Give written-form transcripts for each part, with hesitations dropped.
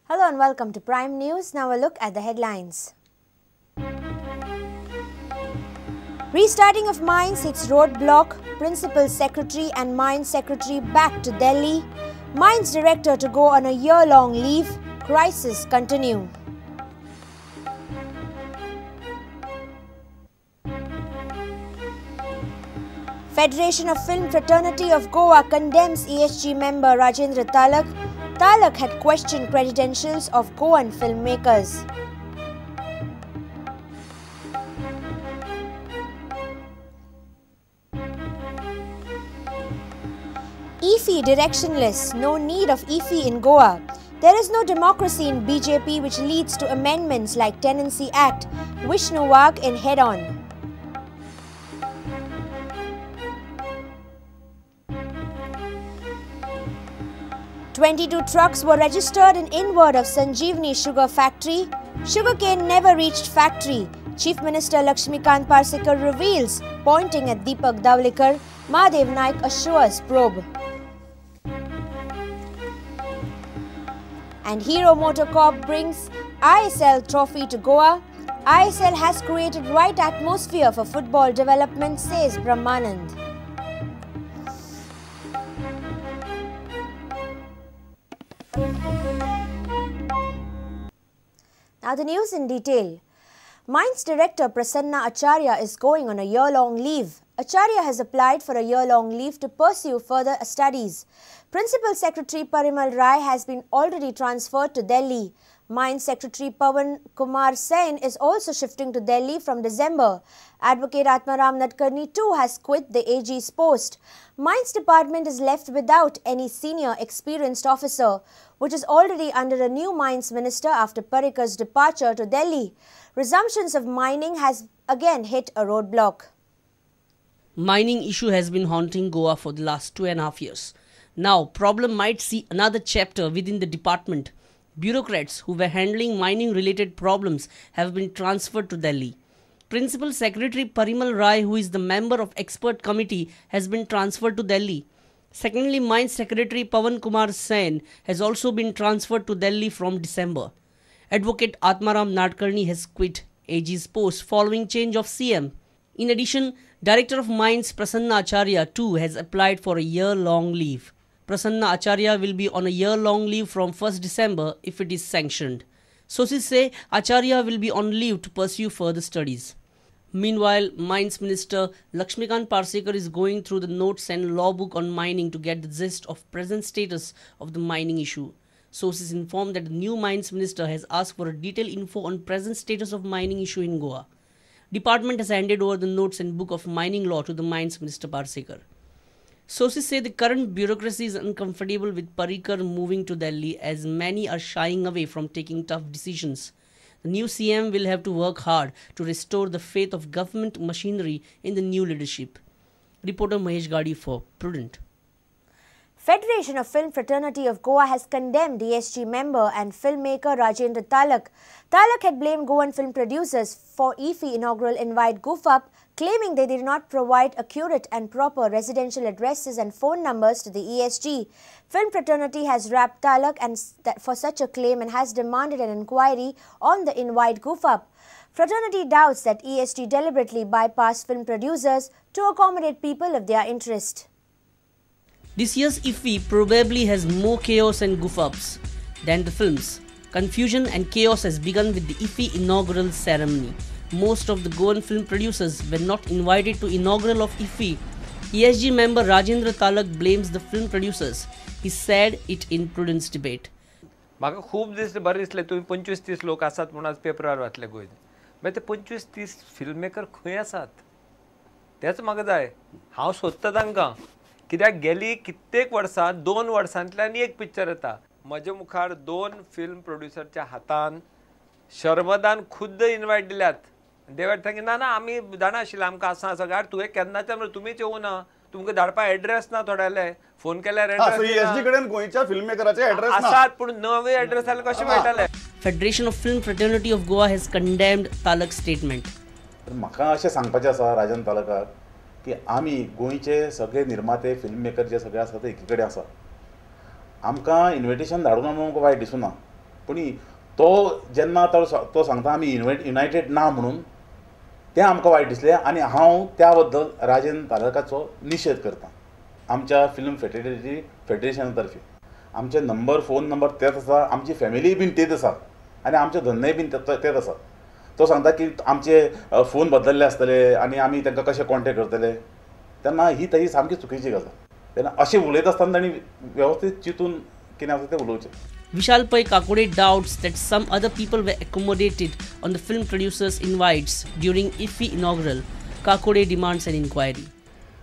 Hello and welcome to Prime News. Now a look at the headlines. Restarting of mines hits roadblock. Principal Secretary and Mines Secretary back to Delhi. Mines Director to go on a year-long leave. Crisis continue. Federation of Film Fraternity of Goa condemns ESG member Rajendra Talak. Talak had questioned credentials of Goan filmmakers. IFFI directionless, no need of IFFI in Goa. There is no democracy in BJP which leads to amendments like Tenancy Act. Vishnu Wagh in head-on. 22 trucks were registered in inward of Sanjeevani Sugar Factory. Sugarcane never reached factory. Chief Minister Lakshmikant Parsekar reveals, pointing at Deepak Dawlikar. Mahadev Naik assures probe. And Hero MotoCorp brings ISL trophy to Goa. ISL has created right atmosphere for football development, says Brahmanand. Now the news in detail. Mines Director Prasanna Acharya is going on a year-long leave. Acharya has applied for a year-long leave to pursue further studies. Principal Secretary Parimal Rai has been already transferred to Delhi. Mines Secretary Pawan Kumar Sen is also shifting to Delhi from December. Advocate Atmaram Nadkarni too has quit the AG's post. Mines Department is left without any senior experienced officer, which is already under a new Mines Minister after Parrikar's departure to Delhi. Resumptions of mining has again hit a roadblock. Mining issue has been haunting Goa for the last 2.5 years. Now, problem might see another chapter within the department. Bureaucrats who were handling mining-related problems have been transferred to Delhi. Principal Secretary Parimal Rai, who is the member of expert committee, has been transferred to Delhi. Secondly, Mines Secretary Pawan Kumar Sen has also been transferred to Delhi from December. Advocate Atmaram Nadkarni has quit AG's post following change of CM. In addition, Director of Mines Prasanna Acharya too has applied for a year-long leave. Prasanna Acharya will be on a year-long leave from 1st December if it is sanctioned. Sources say Acharya will be on leave to pursue further studies. Meanwhile, Mines Minister Lakshmikant Parsekar is going through the notes and law book on mining to get the gist of present status of the mining issue. Sources inform that the new Mines Minister has asked for a detailed info on present status of mining issue in Goa. Department has handed over the notes and book of mining law to the Mines Minister Parsekar. Sources say the current bureaucracy is uncomfortable with Parrikar moving to Delhi as many are shying away from taking tough decisions. The new CM will have to work hard to restore the faith of government machinery in the new leadership. Reporter Mahesh Gadi for Prudent. Federation of Film Fraternity of Goa has condemned ESG member and filmmaker Rajendra Talak. Talak had blamed Goan film producers for IFFI inaugural invite goof-up, claiming they did not provide accurate and proper residential addresses and phone numbers to the ESG. Film Fraternity has rapped Talak and for such a claim and has demanded an inquiry on the invite goof-up. Fraternity doubts that ESG deliberately bypassed film producers to accommodate people of their interest. This year's IFFI probably has more chaos and goof-ups than the films. Confusion and chaos has begun with the IFFI inaugural ceremony. Most of the Goan film producers were not invited to inaugural of IFFI. ESG member Rajendra Talak blames the film producers. He said it in Prudence debate. म्हाका खूब दीस बरें दिसलें तुमी 25-30 लोक आसात म्हणून आज पेपरार वाचले गोंय. मागीर ते 25-30 फिल्म मेकर खंय आसात तेच म्हाका जाय. हांव सोदता तांकां. कित्याक गेली कित्येक वर्सां 2 वर्सांतल्यान एक पिक्चर येता. म्हजे मुखार 2 फिल्म प्रोड्युसरच्या हातान शर्मदान खुद्द इनवायट दिल्यात. देवर thank ना ना आमी जाणा आशिल्लें आमकां आसा सगळ्यार तुवें केन्नाच्यान तुमीच येवना ना तुमकां धाडपा एड्रेस ना थोड्याले फोन केल्यार एड्रेस कडेन गोंयच्या फिल्म मेकराचे एड्रेस आसात पूण नवे एड्रेस जाल्यार कशें मेळटले. Federation of Film Fraternity of Goa has condemned Talak statement. म्हाका अशें सांगपाचें आसा राजन तालकाक की आमी गोंयचे सगळे निर्माते फिल्म मेकर जे सगळे आसा ते एकी कडेन आसा. आमकां इन्विटेशन धाडूना म्हणून आमकां वायट दिसूना. पूण तो जेन्ना तो सांगता आमी युनायटेड ना म्हणून तें आमकां वायट दिसलें आनी हांव त्या बद्दल राजन तालकाचो निशेध करता. आमच्या फिल्म फेडरेशना तर्फे आमचे नंबर फोन नंबर तेच आसा, आमची फॅमिलीय बीन तेच आसा आनी आमचे धंदेय बीन तेच आसा. तो सांगता की आमचे फोन बदलले आसतले आनी आमी तांकां कशें कॉन्टेक्ट करतले, तेन्ना ही ताजी सामकी चुकीची गजाल. तेन्ना अशें उलयता आसतना तांणी वेवस्थीत चिंतून कितें आसा तें उलोवचें. Vishal Pai Kakode doubts that some other people were accommodated on the film producers' invites during IFFI inaugural. Kakode demands an inquiry.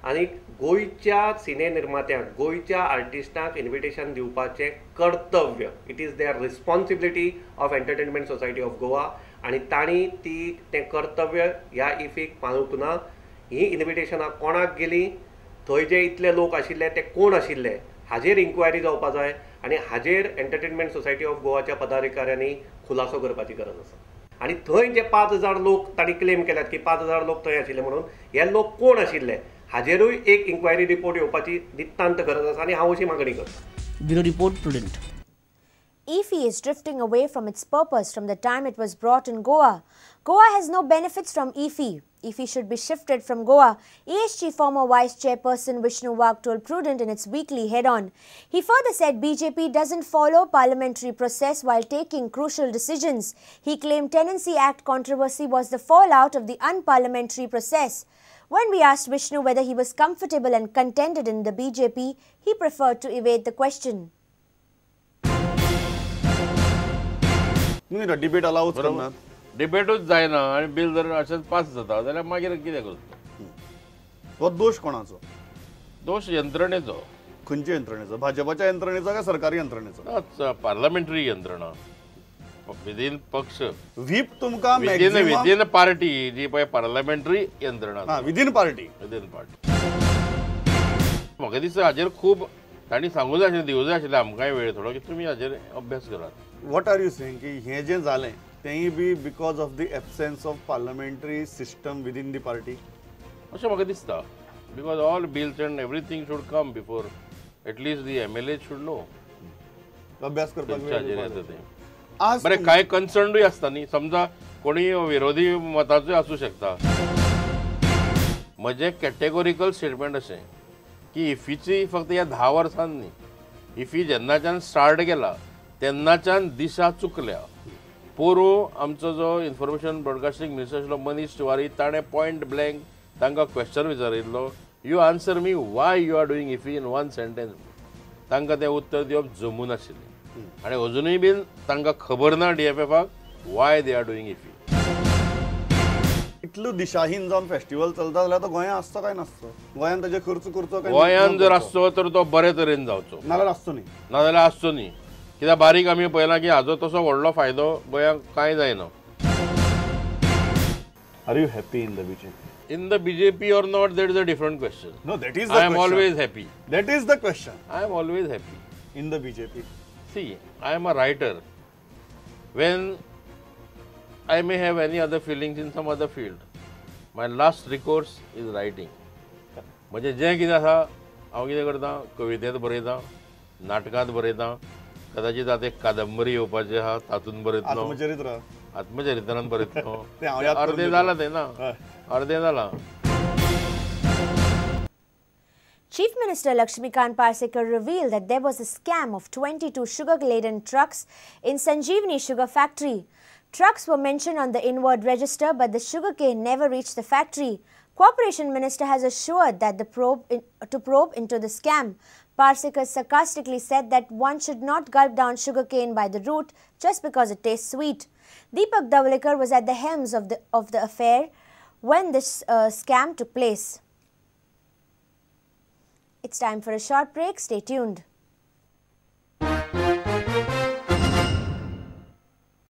आनी गोंयच्या सिने निर्मात्यांक, गोंयच्या आर्टिस्टांक इन्विटेशन दिवपाचें कर्तव्य, it is their responsibility of Entertainment Society of Goa आनी तांणी ती तें कर्तव्य ह्या इफीक पाळूंक ना. हीं इन्विटेशनां कोणाक गेलीं, थंय जे इतले लोक आशिल्ले ते कोण आशिल्ले हाजेर इन्क्वायरी जावपा जाय आनी हाजेर एंटरटेनमेंट सोसायटी ऑफ गोवाच्या पदाधिकाऱ्यांनी खुलासो करपाची गरज आसा. आनी थंय जे 5,000 लोक तांणी क्लेम केल्यात की 5,000 लोक थंय आशिल्ले म्हणून, हे लोक कोण आशिल्ले हाजेरूय एक इन्क्वायरी रिपोर्ट येवपाची नितांत गरज आसा आनी हांव अशी मागणी करता. Bureau report, Prudent. IFFI is drifting away from its purpose from the time it was brought in Goa. Goa has no benefits from IFFI. IFFI should be shifted from Goa, ESG former Vice Chairperson Vishnu Wagh told Prudent in its weekly head-on. He further said BJP doesn't follow parliamentary process while taking crucial decisions. He claimed Tenancy Act controversy was the fallout of the unparliamentary process. When we asked Vishnu whether he was comfortable and contented in the BJP, he preferred to evade the question. Debate अलावच करना, डिबेटूच जायना आनी bill जर अशेंच pass जाता जाल्यार मागीर कितें करता? हो दोश कोणाचो? दोश यंत्रणेचो. खंयच्या यंत्रणेचो? भाजपाच्या यंत्रणेचो काय सरकारी यंत्रणेचो? पार्लमेंटरी यंत्रणा, विदीन पक्ष, व्हीप तुमकां विदीन पार्टी जी पळय पार्लमेंटरी यंत्रणा, विदीन पार्टी, विदीन पार्टी. म्हाका दिसता हाजेर खूब तांणी सांगू जाय आशिल्लें, दिवं जाय आशिल्लें आमकांय वेळ थोडो की तुमी हाजेर अभ्यास करात. What are you saying की हें जें जालें तेंय बी because of the absence of parliamentary system within the party अशें म्हाका दिसता. Because all bills and everything should come before at least the MLA should know. अभ्यास करपाक बरें, कांय कन्सर्नूय आसता न्ही, समजा कोणी विरोधी मताचोय आसूं शकता. म्हजें कॅटेगोरिकल स्टेटमेंट अशें की इफीची फक्त ह्या 10 वर्सांनी न्ही, इफी जेन्नाच्यान स्टार्ट केला तेन्नाच्यान दिशा चुकल्या. पोरूं आमचो जो इन्फॉर्मेशन ब्रॉडकास्टींग मिनिस्टर आशिल्लो मनीष तिवारी, ताणें पॉयंट ब्लँक तांकां question विचारिल्लो, you answer me why you are doing IFFI in one sentence. तांकां तें उत्तर दिवप जमूं नाशिल्लें आनी अजुनूय बीन तांकां खबर ना डीएफएफाक why they are doing IFFI. इतलो दिशाहीन जावन फेस्टिवल चलता जाल्यार तो गोंयांत आसचो काय नासचो? गोंयांत ताजे खर्च करचो काय? गोंयांत जर आसचो तर तो बरे तरेन जावचो, नाजाल्यार आसचो न्ही, नाजाल्यार आसचो न्ही. कित्याक बारीक आमी पळयलां की हाजो तसो व्हडलो फायदो गोंयांक कांय जायना. Are you happy in the BJP? In the BJP or not, that is a different question. No, that is the question. I am always happy. That is the question. I am always happy. In the BJP. See, I am a writer. When I may have any other feelings in some other field, my last recourse is writing. म्हणजे जें कितें आसा हांव कितें करता, कवितेंत बरयता, नाटकांत बरयता, कदाचित आतां एक कादंबरी येवपाची आहा तातूंत बरयतलो, आत्मचरित्र, आत्मचरित्रान बरयतलो. अर्दें जालां तें ना, अर्दें जालां. Chief Minister Lakshmikant Parsekar revealed that there was a scam of 22 sugar-laden trucks in Sanjeevani Sugar Factory. Trucks were mentioned on the inward register, but the sugarcane never reached the factory. Cooperation Minister has assured that the probe into the scam. Parsekar sarcastically said that one should not gulp down sugarcane by the root just because it tastes sweet. Deepak Davalikar was at the helms of the affair when this scam took place. It's time for a short break. Stay tuned.